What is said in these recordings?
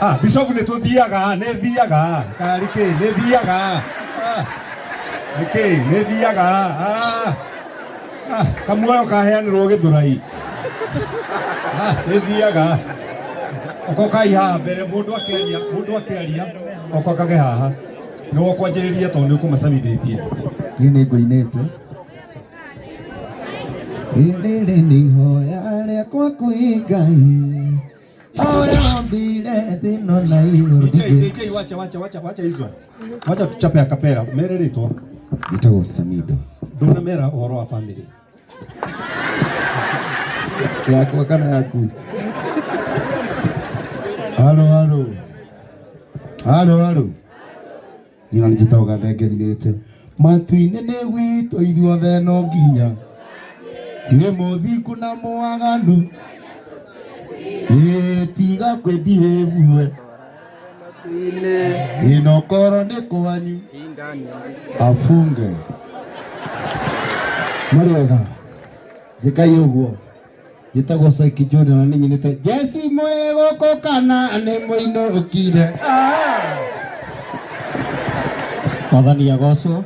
Ah, Bishop nĩ tũthiaga, nĩ thiaga. Kari kĩ, nĩ thiaga. Ah, nĩ kĩ, nĩ thiaga. Ah, ah, kamuoyo kaheanĩrwo gĩthũrai. Ah, nĩ thiaga. Okokai haha mbere, mũndũ akĩaria, mũndũ akĩaria, okokage haha. Nĩwe ũkwanjĩrĩria tondũ nĩ ũkũmacamithĩtie. Niĩ nĩ ngũinĩte. Rĩrĩ nĩ ihoya rĩakwa kwĩ Ngai. Oyombire thĩ ĩno na igũrũ. DJ, DJ, wacha, wacha, wacha, wacha hizo. Wacha tuchape akapera. Mere rĩtwa. Njĩtagwo Samido. Ndũnamera ũhoro wa family. Yakwa kana yaku? Halo, halo. Halo, halo. Nyina nĩ njĩtagwo Gathenge nyinĩte. Matu-inĩ nĩ gwitũ ithuothe no nginya. Nĩ mũthingu na mwaganu. Ĩ tiga kwĩbihĩvue. Ĩ nokorwo nĩ kwanyu. Afunge. Mũrĩega. Njĩkai ũguo. Njĩtagwo Saiki Junior na nĩ nyinĩte Jesi mwĩ gũkũ kana nĩ mũinũkire. Mwathani agocwo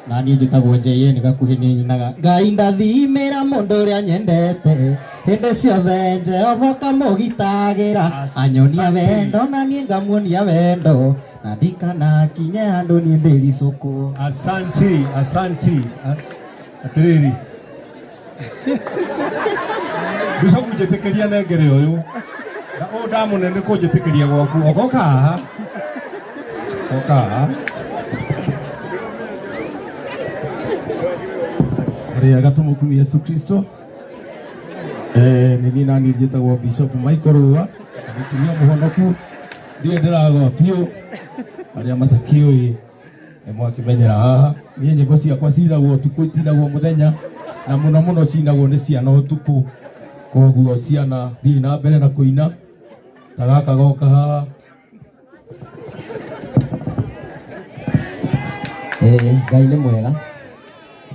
na niĩ njĩtagwo JN gakuhĩ nĩ nyinaga Ngai ndathimĩra mũndũ ũrĩa nyendete hĩndĩ ciothe Jehova kamũgitagĩra anyonia wendo na niĩ ngamuonia wendo na ndikanakinye handũ niĩ ndĩricũkwo. Asanti, asanti. Atĩrĩrĩ. Bishop njĩtĩkĩria nengere ũyũ. Na ũyũ ndamũne nĩ kũnjĩtĩkĩria gwaku. Okoka haha. Oka haha. Rĩega tũmũkumie Yesu Kristo. Eh, nĩ niĩ naniĩ njĩtagwo Bishop Michael Rũa, mũtumia mũhonoku, ndirĩ ndĩragwa biũ, arĩa matakĩũĩ nĩ mwakĩmenyera haha. Niĩ nyĩmbo ciakwa cinagwo ũtukũ, itinagwo mũthenya, na mũno mũno cinagwo nĩ ciana ũtukũ. Koguo ciana thiĩ na mbere na kũina, ta gaka goka haha. Eh, Ngai nĩ mwega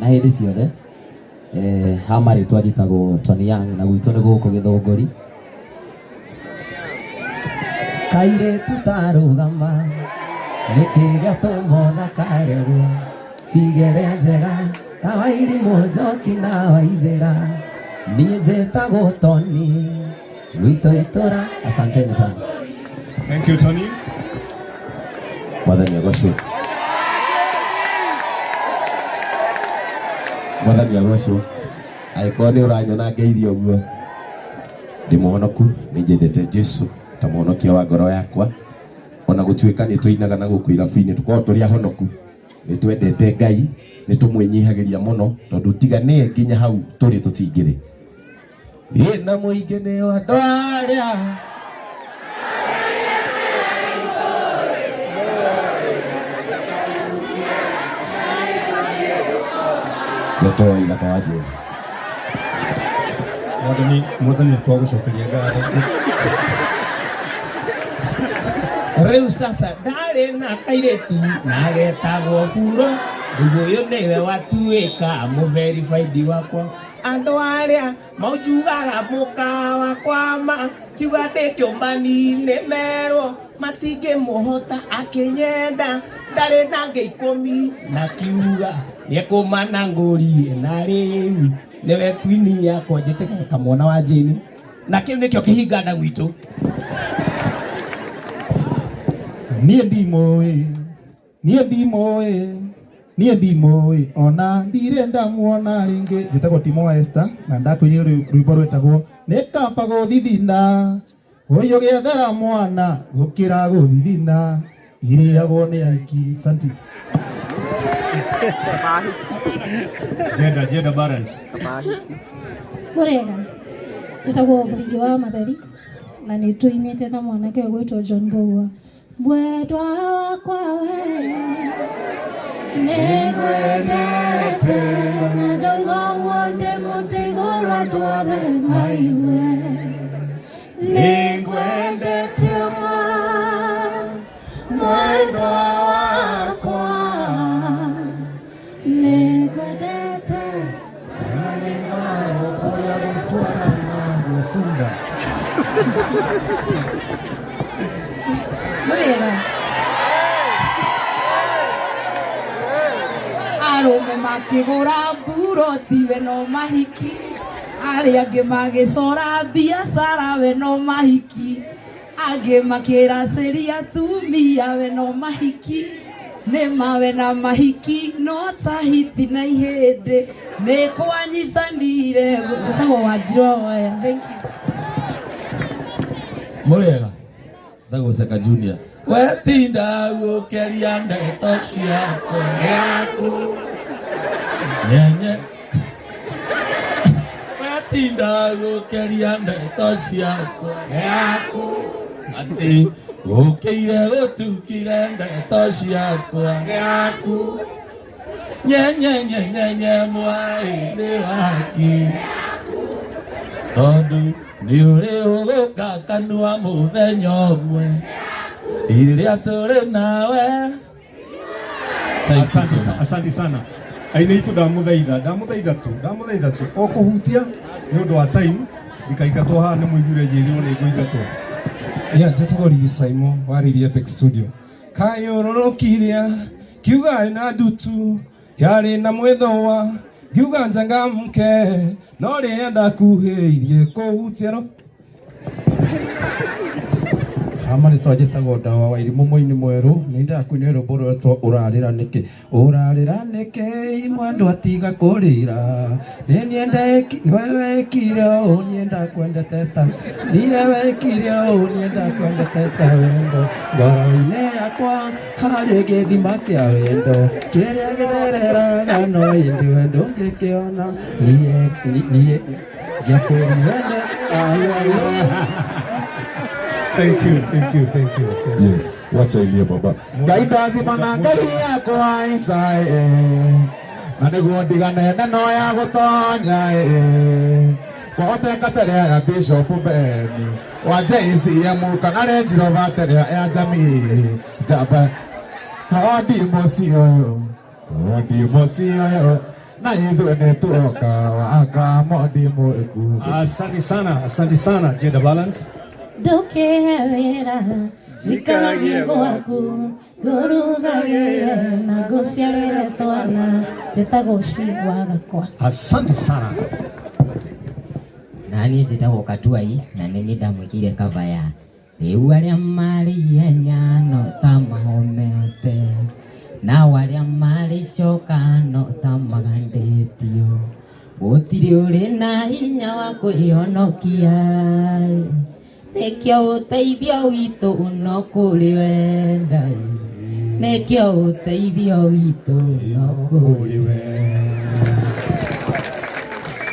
na hĩndĩ ciothe. Eh, ha marĩtwa njĩtagwo Tony Young na gwitũ nĩ gũkũ Gĩthũngũri. Kairĩtu tarũgama nĩkĩ gĩatũma ũthakarerwo bigere njega ta wairimũ njoki na waithĩra niĩ njĩtagwo Tony gwitũ itũra. Asanteni sana. Thank you, Tony. Mwathani agocwo. Mwathani agocwo. Angĩkorwo nĩ ũranyona ngeithia ũguo, ndĩ mũhonoku, nĩ nyendete Jesu ta mũhonokia wa ngoro yakwa. Ona gũtuĩka nĩ tũinaga na gũkũ irabu-inĩ, tũkoragwo tũrĩ ahonoku, nĩ twendete Ngai, nĩ tũmwĩnyihagĩria mũno, tondũ tiga nĩye nginya hau tũrĩ tũtingĩrĩ. Ĩ na mũingĩ nĩo andũ arĩa Ndeto ithaka wa Jehova. Mwathani, Mwathani twagũcokeria ngatho. Rĩu sasa ndarĩ na kairĩtu na getagwo Buro, rĩu ũyũ nĩwe watuĩka mũverifaidi wakwa. Andũ arĩa maunjugaga mũkawa kwama kiuga ndĩ kĩũmani-inĩ merwo matingĩmũhota akĩnyenda ndarĩ na ngĩ ikũmi na kiuga nĩekũmana ngũrie na rĩu nĩwe kwini yakwa njĩtĩkaga kamwana wa Jane na kĩu nĩkĩo kĩhinganda gwitũ. Niĩ ndimũĩ niĩ ndimũĩ niĩ ndimũĩ ona ndirĩ ndamuona rĩngĩ. Njĩtagwo Timo wa Esther na ndakwĩrire rwĩmbo rwĩtagwo nĩ kaba gũthithina ũyũ gĩethera mwana gũkĩra gũthithina irĩagwo nĩ aiki. Santi. Gender, gender balance. Mũrega, njĩtagwo Mũrĩithi wa Matheri na nĩ tũinĩte na mwanake ũgwĩtwo John Mbũgua. Mwendwa wakwa we nĩngwendete na ndauga ũguo ndĩ mũtĩ igũrũ andũ othe maigue nĩngwendete ma mwendwa wakwa nĩngwendete Gũcunda. Makĩgũra mburoti we no mahiki, arĩa angĩ magĩcora biacara we no mahiki, angĩ makĩracĩria atumia we no mahiki, nĩ mawe na mahiki no ta hiti na ihĩndĩ nĩ kwanyitanire. Njĩtagwo Wanjirũ wa Waya. Thank you. Mũrĩega, ndagũceka Junior. Wetinda gũkeria ndeto ciakwa yaku nyenye, wetinda gũkeria ndeto ciakwa yaku, atĩ gũkĩire gũtukire ndeto ciakwa yaku nyenye nyenye mwaĩ-inĩ waki, tondũ nĩ ũrĩ ũgũka kanua mũthenya ũmwe rĩrĩa tũrĩ nawe. Thank you Asante, so much. Asante sana aini itu, ndamuthaitha, ndamuthaitha tu, ndamuthaitha tu o kuhutia nĩ ũndũ wa time ndikaingatwo haha. Nĩ mũiguire njĩrirwo nĩ ngũingatwo. Yeah, njĩtagwo Rigi Saimo wa Riri Epic Studio. Kayũrũrũkiria kiuga arĩ na ndutu yarĩ na mwĩthũa, ngiuga njangamke, no rĩrĩa ndakuhĩirie kũhutia Hama rĩtwa njĩtagwo Ndawa wa Irimũ, mũini mwerũ. Nĩ ndakuina rwĩmbo rwetwo "Ũrarĩra Nĩkĩ". Ũrarĩra nĩkĩ irimũ, andũ atiga kũrĩra, nĩ niĩ wekire ũũ, niĩ ndakwendete ta niĩ wekire ũũ, niĩ ndakwendete ta wendo ngoro-inĩ yakwa harĩ gĩthima kĩa wendo kĩrĩa gĩthereraga, no ĩndĩ we ndũngĩkĩona, niĩ niĩ ngĩakwĩrire ayo ayo. Thank you, thank you, thank you. Yes, wacha ilie baba. Ngai ndathima na ngari yakwa Isaĩ, na nĩguo ndigane neno ya gũtonya ĩ. Kwahoteka terea ya Bishop Ben wa JCM kana Range Rover terea ya jamii njamba. Hodi mũciĩ ũyũ, hodi mũciĩ ũyũ, na ithuĩ nĩ tuoka waka modi mwĩku. Asante sana, asante sana, Jada Balance. Ndũkĩhe wĩra njikaragie gwaku, ngũrugagĩre na ngũciarĩre twana. Njĩtagwo Cigwa Gakwa. Asante sana. Na niĩ njĩtagwo Katuai, na nĩ niĩ ndamwĩkĩire cover ya "Rĩu arĩa marĩ ihenya no ta mahomete, nao arĩa marĩ icoka no ta magandĩtio, gũtirĩ ũrĩ na hinya wa kwĩhonokia, nĩkĩo ũteithio witũ no kũrĩ we Ngai, nĩkĩo ũteithio witũ no kũrĩ we."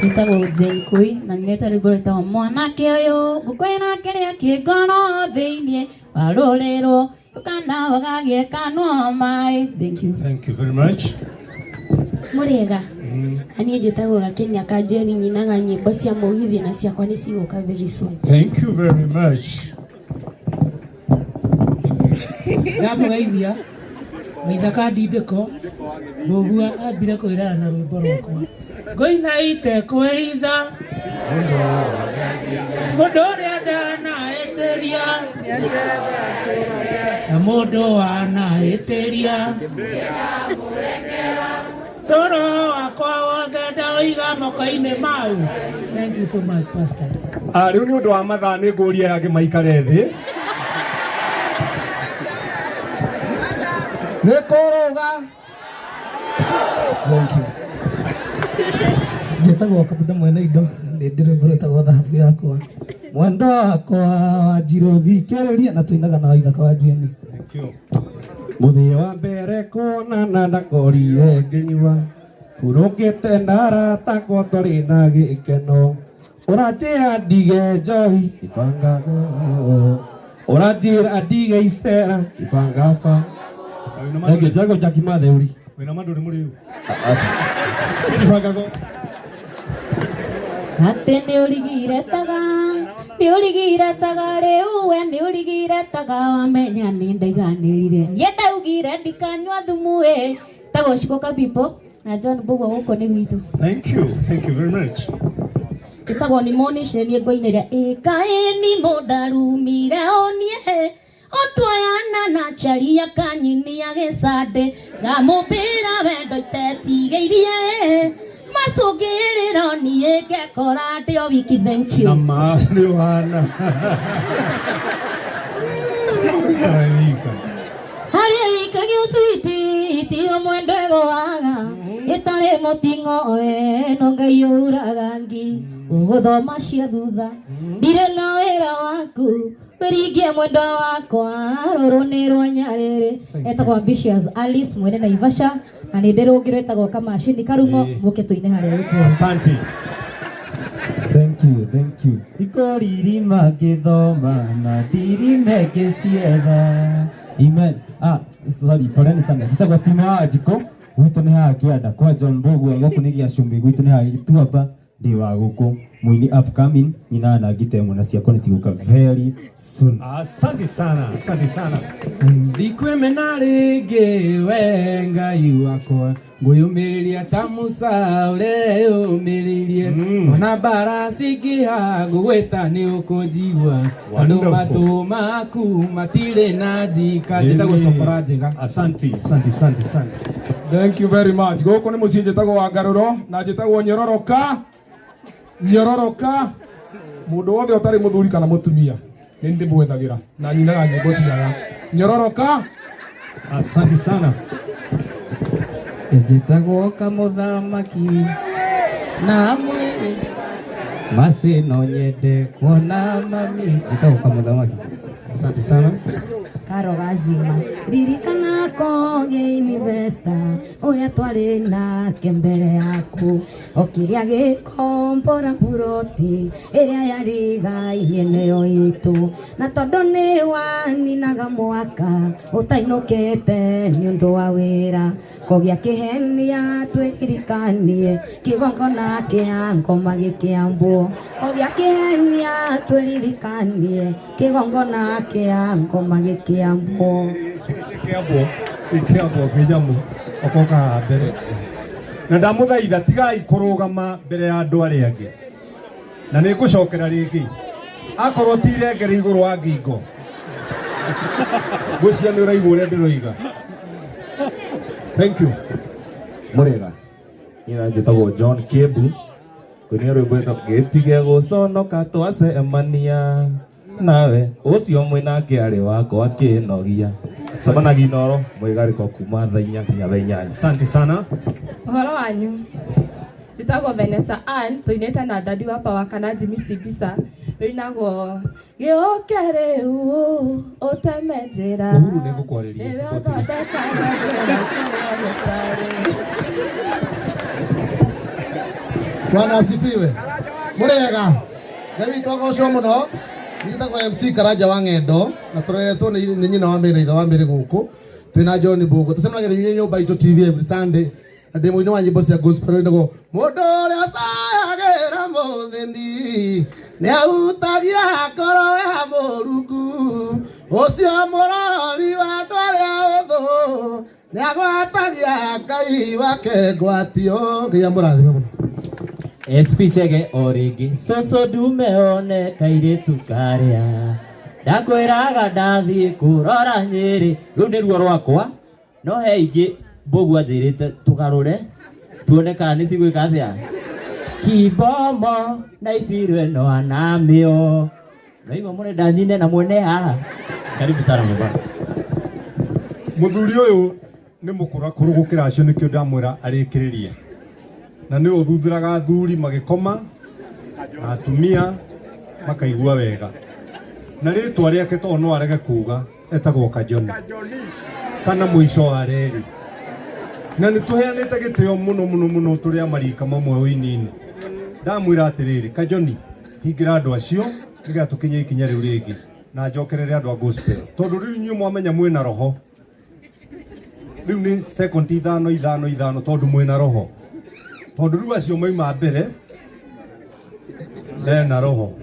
Njĩtagwo Jane Kui na nĩnete rwĩmbo rwĩtagwo "Mwanake ũyũ ngũkwĩra kĩrĩa kĩ ngoro thĩiniĩ warũrĩrwo kana wagagĩe kanua maĩ". Thank you. Thank you very much. Mũrĩega, na niĩ njĩtagwo Gakenia ka Njeri, nyinaga nyĩmbo cia mũgithi na ciakwa nĩ cigũka very soon. Thank you very much. Ndamũgeithia maithaka ndindĩko mbũgua ambire kwĩrara na rwĩmbo rwakwa ngũina itekwĩitha, mũndũ ũrĩa ndanaĩtĩria na mũndũ wanaĩtĩria toro wakwa wothe ndaũiga moko-inĩ mau. Thank you so much, Pastor. Ah, rĩu nĩ ũndũ wa mathaa nĩ ngũria aya angĩ maikare thĩ. Nĩ kũrũga. Thank you. Njĩtagwo Kabunda mwene indo, nĩ ndĩ rwĩmbo rwĩtagwo "Thahabu Yakwa". Mwendo wakwa wa Njirũ, thikĩrĩria, na tũinaga na Waithaka wa Njeni. Mũthĩ wa mbere kuonana ndakorire ngĩnyua, hurũkĩte na arata akwa tũrĩ na gĩkeno, ũranjĩra ndige njohi ibangago, ũranjĩra ndige icera ibangaba. Thank you. Njagwo Jackie Matheuri. Wĩna mandũ nĩ mũrĩu. Ibangago. Atĩ nĩ ũrigire taga, nĩ ũrigire taga, rĩu we nĩ ũrigire taga, wamenya nĩ ndaiganĩrire, niĩ ndaugire ndikanyua thumu ĩ. Tagwo Cikoka People na John Mbugua, gũkũ nĩ gwitũ. Thank you, thank you very much. Njĩtagwo nĩ Monish, nĩ niĩ ngũinĩra ĩkaĩ nĩ mũndarumire onie. Otwayana na charia kanyini ya gĩcandĩ ngamũmbĩra wendo itetigĩirie macũngĩrĩro niĩ ngekora ndĩ o wiki. Thank you. Na ma nĩ ũhana. Harĩa ikagio switi tigo mwendo ĩgũaga ĩtarĩ mũting'o no Ngai ũraga ngi ũgũthoma cia thutha ndirĩ na wĩra waku wĩringie mwendwa wakwa rũrũ nĩ rwa nyarĩrĩ. Etagwo Ambitious Alice mwene Naivasha na nĩ ndĩ rũngĩ rwĩtagwo Kamacini Karumo mũke tũine harĩa gĩtũra. Asante. Thank you, thank you. Ikoririma ngĩthoma na ndirime ngĩcietha. Amen. Ah, sorry, poleni sana. Njĩtagwo Timo wa Njikũ, gwitũ nĩ haha kĩanda kwa John Mbũgua, gũkũ nĩ gĩa Cumbi, gwitũ nĩ haha Gĩtuamba, ndĩ wa gũkũ. Mũini upcoming, nyinaga na ngita ĩmwe na ciakwa nĩ cigũka very soon. Asante sana, asante sana. Ndikwĩmena rĩngĩ we Ngai wakwa ngũyũmĩrĩria ta Musa ũrĩa yũmĩrĩirie ona mbara cingĩha ngũgwĩta nĩ ũkũnjigua tondũ Wonderful. matũ maku matirĩ na njika. Njĩtagwo Sokora Njega. Asante, asante, asante, asante. Thank you very much. Gũkũ nĩ mũciĩ njĩtagwo wa Ngarũro na njĩtagwo Nyororoka. Nyororoka. Mũndũ wothe ũtarĩ mũthuri kana mũtumia nĩ ndĩmwethagĩra na nyinaga nyĩmbo ciaga. Nyororoka. Asante sana. Njĩtagwo kamũthamaki na mwĩrĩ maci no nyende kuona mami. Njĩtagwo kamũthamaki. Asante sana. Karo gazima ririkana koge investor ũrĩa twarĩ nake mbere yaku okĩrĩa gĩkombora buroti ĩrĩa yarigainie nĩyo itũ na tondũ nĩ waninaga mwaka ũtainũkĩte nĩ ũndũ wa wĩra kũgĩa kĩhenia twĩririkanie kĩgongona kĩa ngoma gĩkĩambwo kũgĩa kĩhenia twĩririkanie kĩgongona kĩa ngoma gĩkĩambwo. Gĩkĩambwo, gĩkĩambwo kĩnyamũ okoka haha mbere na ndamũthaitha tigai kũrũgama mbere ya andũ arĩa angĩ na nĩ ngũcokera rĩngĩ akorwo ti irengere igũrũ wa ngingo ngwĩciria nĩ ũraigua ũrĩa ndĩroiga. Thank you. Mũrĩega. Niĩ na njĩtagwo John Kĩmbu. Kũinia rwĩmbo rwĩtagwo gĩtige gũconoka twacemania nawe ũcio mwĩnake arĩ wakwa akĩnogia. Cemanagia Inooro mwĩgarĩko kuma thaa 4 nginya thaa 8. Asante sana. Ũhoro wanyu. Njĩtagwo Vanessa Ann, tũinĩte na Dadi wa Power kana Jimmy Sibisa. Rũinagwo gĩũke rĩu ũteme njĩra. Uhuru nĩ ngũkwarĩria. Nĩwe ũthondekaga njĩra kũrĩa gũtarĩ. Bwana asifiwe. Mũrĩega. Ngai witũ agocwo mũno. Njĩtagwo MC Karanja wa Ng'endo na tũreretwo nĩ nyina wa Mary na ithe wa Mary gũkũ. Twĩna John Mbũgua. Tũcemanagia na inyuĩ nyũmba itũ TV every Sunday. Na ndĩ mũini wa nyĩmbo cia gospel rwĩtagwo mũndũ ũrĩa ũcayagĩra mũthĩni nĩahutagia ngoro ya Mũrungu ũcio mũrori wa andũ arĩa ũthũ nĩagwatagia Ngai wake ngwatio. Ngai amũrathime mũno. SP Chege o rĩngĩ cũcũ ndume one kairĩtu karĩa ndakwĩraga ndathiĩ kũrora Nyĩrĩ. Rũu nĩ ruo rwakwa no he ingĩ Mbũgua anjĩrĩte tũgarũre tuone kana nĩ cigwĩka atĩa. Kibomo na ibiro ĩno anamĩo no imwe mũrenda nyine na mwene haha. Karibu sana baba. Mũthuri ũyũ nĩ mũkũrakũrũ gũkĩra acio nĩkĩo ndamwĩra arĩkĩrĩrie na nĩ ũthuthuraga athuri magĩkoma na atumia makaigua wega na rĩtwa rĩake tondũ no arege kuga etagwo Kajoni kana mũico wa reri na nĩ tũheanĩte gĩtĩo mũno mũno mũno tũrĩ a marika mamwe ũini-inĩ. Ndamwĩra atĩrĩrĩ Kajoni hingĩra andũ acio nĩgetha tũkinye ikinya rĩu rĩngĩ na njokerere andũ a gospel tondũ rĩu inyuĩ mwamenya mwĩna roho rĩu nĩ second 5 5 5 tondũ mwĩna roho tondũ rĩu acio mauma mbere mena roho.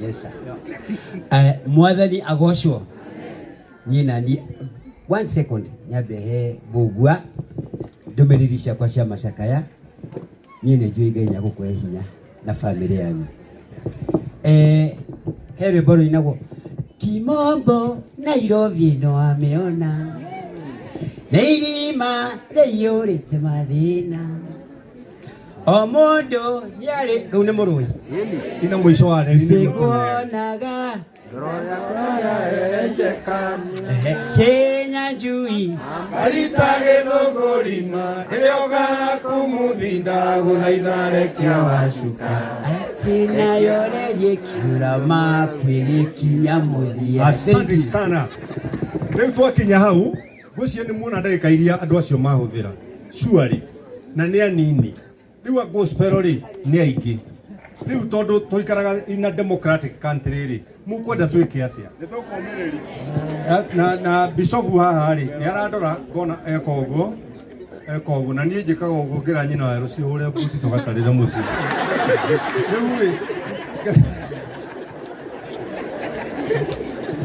Yes sir. Mwathani agocwo. Niĩ na niĩ 1 second nyambe he Mbũgua ndũmĩrĩri ciakwa cia macakaya. Niĩ nĩ njũĩ Ngai nĩagũkũhe hinya na bamĩrĩ yanyu. He rwĩmbo rũinagwo Kimombo Nairobi no ameona nĩ irima rĩiyũrĩte mathĩna o mũndũ nĩarĩ rũu nĩ mũrũi ina mũico wa reri nĩ Sikuonaga Kenya njui Marita gĩthũngũrima rĩrĩa ũgakũmũthinda gũthaitha rekia wacuka Sinayorerie kiura makwĩgĩkinya mũthia. Asante sana. Rĩu twakinya hau ngwĩciria nĩ muona ndagĩka iria andũ acio mahũthĩra surely na nĩ anini rĩu a gospel rĩ nĩ aingĩ rĩu tondũ tũikaraga in a democratic country rĩ mũkwenda twĩke atĩa na bishop haha rĩ nĩ arandora ngona eka ũguo eka ũguo na niĩ njĩkaga ũguo ngĩra nyina wa rũciũ ũrĩa mbuti tũgacarĩre mũciĩ rĩu rĩ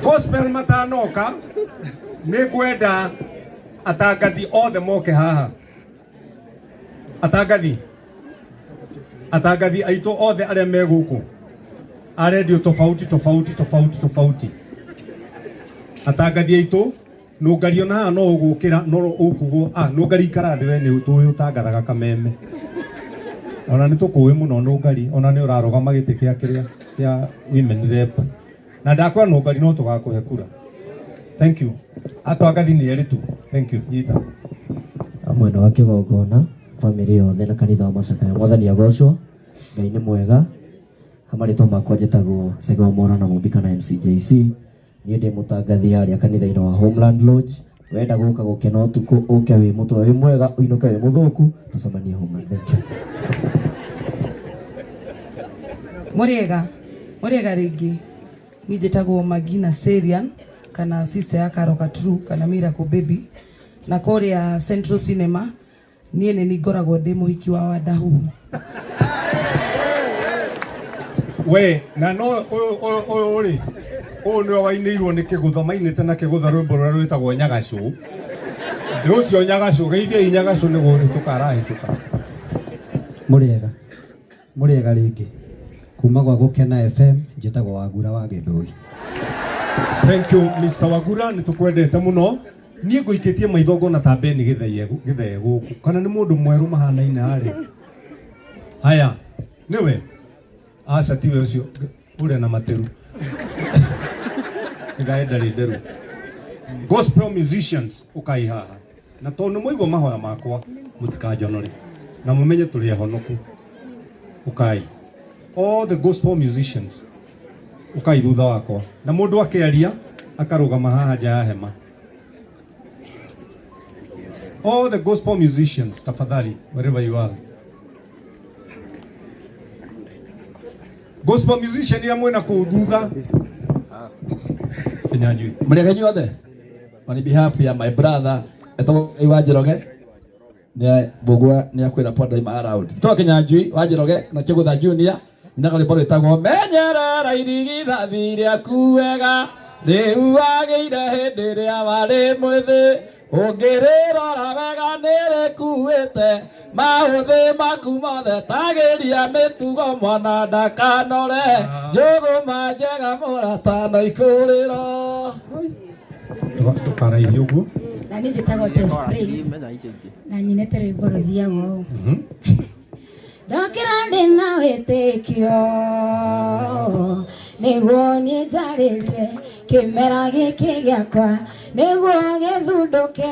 gospel matanoka nĩ ngwenda atangathi othe moke haha atangathi atangathi aitũ othe arĩa me gũkũ a redio tofauti tofauti tofauti tofauti atangathi aitũ nũngari ona haha no ũgũkĩra no ũkugwo ah nũngari ikara thĩ we nĩ tũĩ ũtangathaga kameme ona nĩ tũkũĩ mũno nũngari ona nĩ ũrarũgama gĩtĩ kĩa kĩrĩa kĩa women rep na ndakwĩra nũngari no tũgakũhe kura. Thank you. Atangathi nĩ erĩ tu. Thank you. Nyita. Mwena wa kĩgongona bamĩrĩ yothe na kanitha wa macakaya mwathani agocwo Ngai nĩ mwega marĩtwa makwa njĩtagwo Sege wa Mora na Mũmbi kana MCJC niĩ ndĩ mũtangathi harĩa kanitha-inĩ wa Homeland Lodge wenda gũka gũkena ũtukũ ũke wĩ mũtwe wĩ mwega ũinũke wĩ mũthũku tũcemanie Homeland. Thank you. Mũrĩega mũrĩega rĩngĩ niĩ njĩtagwo Magina Serian kana sister ya Karoka True kana Miracle Baby na kũrĩa Central Cinema niĩ nĩ niĩ ngoragwo ndĩ mũhiki wa Wadahuhu. We na no ũyũ rĩ ũyũ nĩwe wainĩirwo nĩ kĩgũtha mainĩte na kĩgũtha rwĩmbo rũrĩa rwĩtagwo Nyagacũ nĩ ũcio Nyagacũ geithiai Nyagacũ nĩ kũhĩtũka arahĩtũka. Mũrĩega mũrĩega rĩngĩ kuma gwa Gũkena FM njĩtagwo Wagura wa Gĩthũi. Thank you Mr. Wagura nĩ tũkwendete mũno niĩ ngũikĩtie maitho ngona ta Ben Gĩtheye gũkũ kana nĩ mũndũ mwerũ mahanaine harĩa haya nĩwe aca tiwe ũcio ũrĩa na matĩru Gĩthaĩ ndarĩ nderu. Gospel musicians ũkai haha na tondũ nĩ mwaigua mahoya makwa mũtikanjonore na mũmenye tũrĩ ahonoku ũkai all the gospel musicians ũkai thutha wakwa na mũndũ akĩaria akarũgama haha nja ya hema. All the gospel musicians tafadhali wherever you are. Gospel musician ira mwena kũu thutha Kinyanjui. Mũrĩega inyuothe on behalf ya my brother etagwo Ngai wa Njoroge nĩ Mbũgua nĩ akwĩra po ndaima around Njĩtagwo Kinyanjui wa Njoroge na Kĩgũtha Junior nyinaga rwĩmbo rwĩtagwo menyerera irigithathi rĩaku wega rĩu wagĩire hĩndĩ ĩrĩa warĩ mwĩthĩ ũngĩrĩrora wega nĩrĩkuĩte maũthĩ maku mothe tagĩria mĩtugo mwana ndakanore njũgũma njega mũrata no ikũrĩro. Tũkaraihia ũguo. Na niĩ njĩtagwo Tess Praise na nyinĩte rwĩmbo rũthiaga ũũ ndokĩra ndĩna wĩtĩkio nĩguo niĩ njarĩrie kĩmera gĩkĩ gĩakwa nĩguo gĩthundũke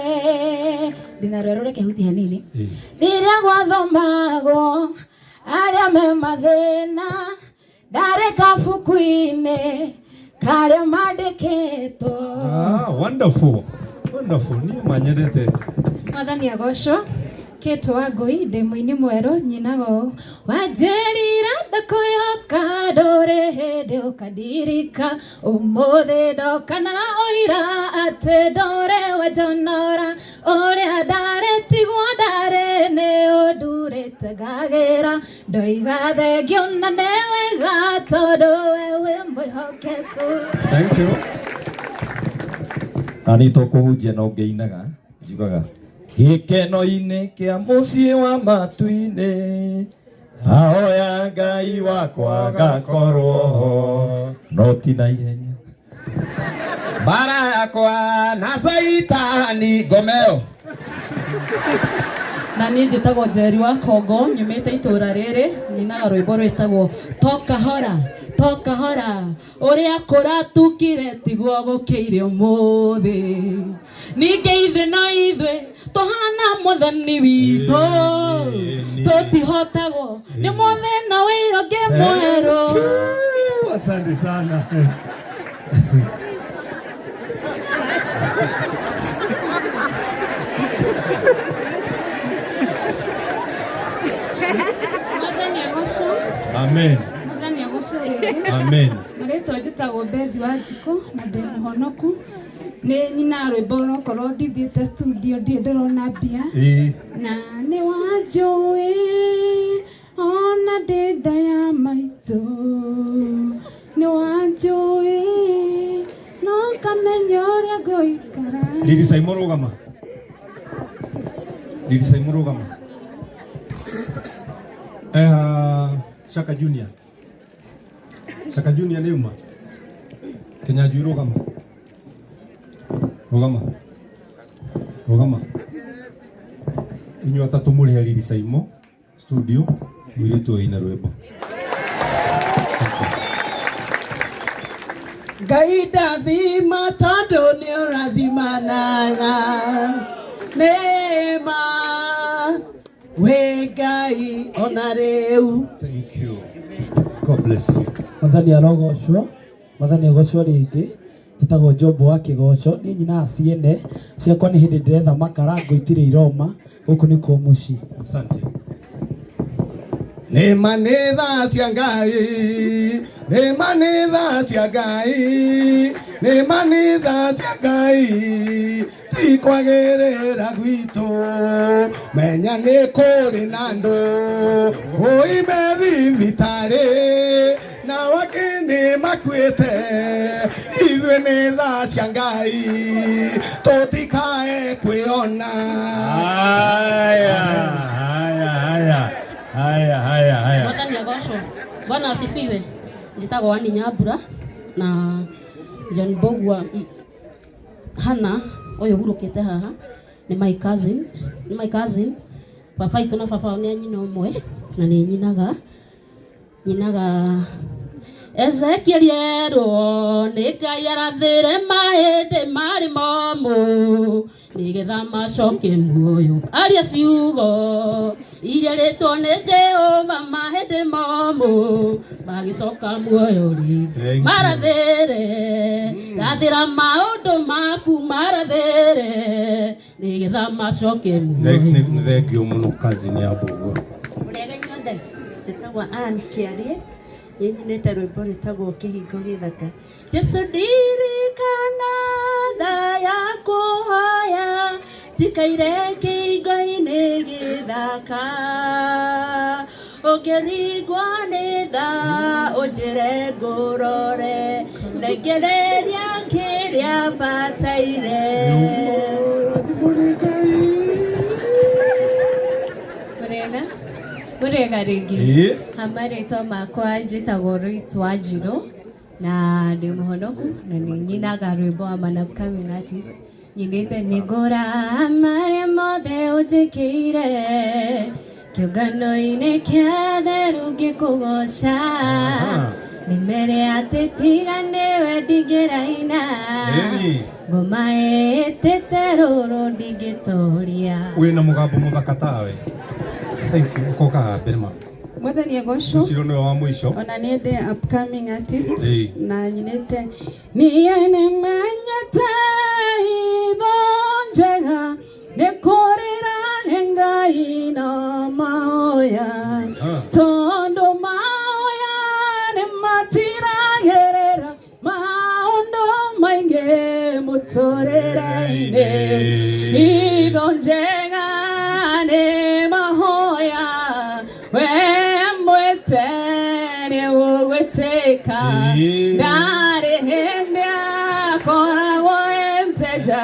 ndĩna rwero reke huti hanini rĩrĩa gwathomagwo arĩa me mathĩna ndarĩ kabuku-inĩ karĩa mandĩkĩtwo. Ah, wonderful wonderful niĩ manyendete. Mwathani agocwo Kĩtũ wa Ngũi ndĩ mũini mwerũ nyinaga ũũ wanjĩrire ndakwĩhoka ndũrĩ hĩndĩ ũkandirika ũmũthĩ ndoka na ũira atĩ ndũrĩ wanjonora ũrĩa ndarĩ tiguo ndarĩ nĩ ũndurĩte ngagĩra ndoiga thengio na nĩ wega tondũ we wĩ mwĩhokeku. Thank you. Na nĩ tũkũhunjia no ngĩinaga njugaga gĩkeno-inĩ kĩa mũciĩ wa matu-inĩ Ahoya Ngai wakwa ngakorwo ho no ti na ihenya. Bara yakwa na Saitani ngomeo. Na niĩ njĩtagwo Njeri wa Kongo, nyumĩte itũra rĩrĩ, nyinaga rwĩmbo rwĩtagwo Tokahora Tokahora, ũrĩa kũratukire tiguo gũkĩire ũmũthĩ. Ningĩ ithuĩ no ithuĩ tũhana mwathani witũ, tũtihotagwo nĩ mũthĩna wĩra ũngĩ mwerũ. Asante sana. Mwathani agocwo. Amen. Mwathani agocwo rĩngĩ. Amen. Marĩtwa njĩtagwo Bethi wa Njikũ na ndĩ mũhonoku. Nĩ nyinaga rwĩmbo nokorwo ndithiĩte studio ndirĩ ndĩrona mbia. Na nĩ wanjũĩ ona ndĩ nda ya maitũ, nĩ wanjũĩ no ngamenya ũrĩa ngũikara. Lili Saimo rũgama. Lili Saimo rũgama. Shaka Junior. Shaka Junior nĩ uma. Kenyanjui rũgama. Rũgama. Rũgama. Inyuĩ atatũ mũrĩ he Lili Saimo studio mũirĩtu ũyũ aina rwĩmbo. Ngai ndathima tondũ nĩ ũrathimanaga nĩma wĩ Ngai ona rĩu. Thank you. God bless you. Mwathani arogocwo, Mwathani agocwo rĩngĩ. Njĩtagwo Job wa Kĩgoco, niĩ nyinaga ciene ciakwa nĩ hĩndĩ ndĩretha makara ngũ itirĩ iroma, gũkũ nĩkuo mũciĩ. Asante. Nĩma nĩ tha cia Ngai, nĩma nĩ tha cia Ngai, nĩma nĩ tha cia Ngai, ti kwagĩrĩra gwitũ, menya nĩ kũrĩ na andũ oime thibitarĩ na angĩ nĩ makuĩte, ithuĩ nĩ tha cia Ngai, tũtikae kwĩona. Haya, haya, haya. Haya, haya, haya. Mwathani agocwo. Bwana asifiwe. Njĩtagwo Annie Nyambura na John Bogwa Hana ũyũ hurũkĩte haha nĩ my cousin, nĩ my cousin. Baba itũ na baba nĩ a nyina ũmwe na nĩ nyinaga Ezekiel erwo nĩ Ngai arathĩre mahĩndĩ marĩ momũ nĩgetha macoke muoyo. Aria ciugo iria rĩtwo nĩ Jehova mahĩndĩ momũ magĩcoka muoyo rĩngĩ. Marathĩre rathĩra maũndũ maku marathĩre nĩgetha macoke muoyo. Nĩ thengio mũno cousin ya Mbũgua. Mũrĩega inyuothe, njĩtagwo Ann Kĩarie, nyinĩte rwĩmbo rwĩtagwo Kĩhingo Gĩthaka. Jesu ndirikana tha ya kũhoya njikaire kĩhingo-inĩ gĩthaka, ũngĩringwo nĩ tha ũnjĩre ngũrore, ndengereria kĩrĩa bataire. Mũrĩega? Mũrĩega rĩngĩ. Ĩĩ. Marĩtwa makwa njĩtagwo Royce Wanjirũ na ndĩ mũhonoku na nĩ nyinaga rwĩmbo wa an upcoming artist. Nyinĩte nĩngũra marĩa mothe ũnjĩkĩire kĩũngano-inĩ kĩa theru ngĩkũgoca, nĩmere atĩ tiga nĩwe ndingĩraina, ngoma ĩtĩte rũrũ ndingĩtoria. Wĩna mũgambo mũthaka tawe. Thank you. Ũkoka mbere ma. Mwathani agocwo. Mũciro nĩwe wa mũico. Ona niĩ ndĩ upcoming artist na nyinĩte niĩ nĩmenyete hitho njega nĩ kũrĩra Ngai na mahoya, tondũ mahoya nĩ matiragĩrĩra maũndũ maingĩ mũtũrĩre-inĩ. Hitho njega nĩ mahoya we mwĩte nĩ ũgwĩtĩka, ndarĩ hĩndĩ akoragwo e mteja,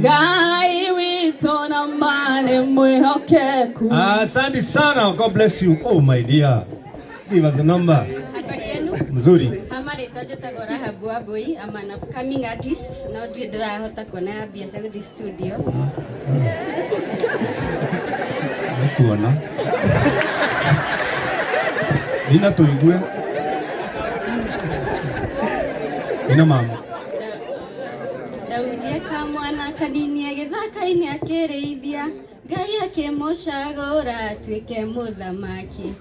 Ngai witũ na ma nĩ mwĩhokeku. mwĩhokeku. Asante sana. God bless you. Oh my dear. Give us the number. Habari yenu? Mzuri. Hama rĩtwa njĩtagwo Rahabu Wambui, I'm an upcoming artist no ndirĩ ndĩrahota kuona mbia cia gũthiĩ studio. Nĩkuona. Nina tuigue. Nina mama. Daudi akamwana kanini agĩthaka-inĩ akĩrĩithia, Ngai akĩmũcagũra atuĩke mũthamaki.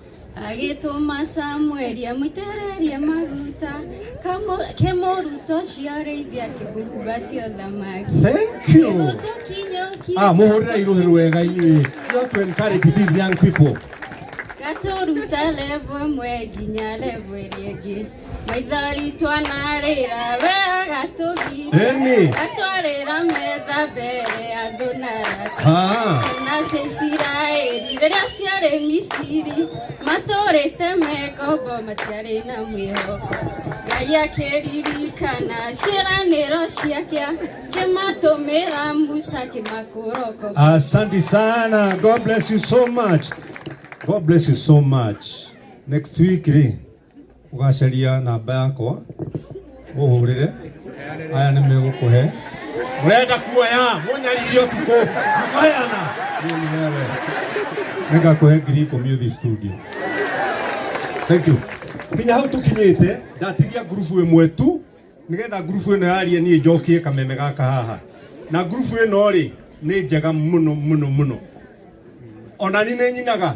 Agĩtũma Samueli amũitĩrĩrie maguta, kĩmũruta ũcio arĩithia akĩmũhumba cia ũthamaki. Thank you. Gĩgũtũkinyũkia Ah, muhurira iruhi rwega inyuĩ. You have to encourage these young people. gatũruta levo ĩmwe nginya levo ĩrĩa ĩngĩ maithori twanarĩra we agatũgiria Ĩni. gatwarĩra metha mbere ya thũ na arata. Ah. Ciana cia Isiraeli rĩrĩa ciarĩ Misiri matũrĩte me ngombo matiarĩ na mwĩhoko Ngai akĩririkana ciĩranĩro ciake akĩmatũmĩra Musa akĩmakũra ũkombo. Asante sana. God bless you so much. God bless you so much. Next week rĩ ũgacaria namba yakwa ũhũrĩre aya nĩ megũkũhe mũrenda kuoya mũnyaririe ũtukũ mũheana Niĩ nĩ wewe nĩngakũhe 10,000 ũthiĩ studio. Thank you. Kinya hau tũkinyĩte ndatigia ngurubu ĩmwe tu nĩgetha ngurubu ĩno yarie niĩ njokie kameme gaka haha na ngurubu ĩno rĩ nĩ njega mũno mũno mũno ona ni nĩ nyinaga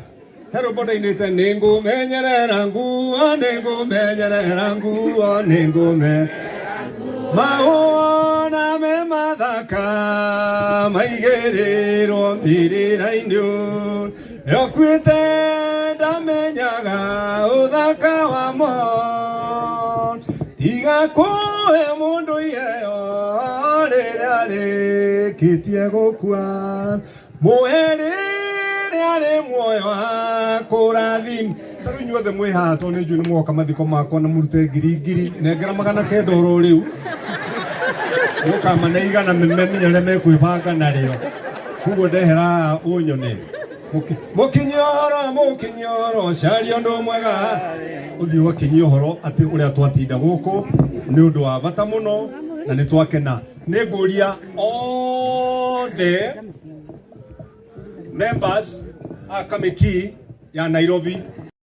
he rwĩmbo ndainĩte nĩ ngũmenyerera nguo nĩ ngũmenyerera nguo nĩ ngũme maũna me mathaka maigĩrĩrwo mbĩrĩra-inĩ yokuĩte ndamenyaga ũthaka wamo tiga kũhe mũndũ iheo rĩrĩa arĩkĩtie gũkua mũhe rĩrĩa arĩ muoyo akũrathim ta rĩu inyuothe mwĩ haha tondũ nĩ njũĩ nĩ mwoka mathiko makwa na mũrute ngiri ngiri nengera 900 oro rĩu mũkamane igana menye ũrĩa mekwĩbanga narĩo koguo ndehera haha ũnyone mũkinyoro mũkinyoro caria ũndũ mwega ũthiĩ ũgakinyia ũhoro atĩ ũrĩa twatinda gũkũ nĩ ũndũ wa bata mũno na nĩ twakena nĩ ngũria othe members a committee ya Nairobi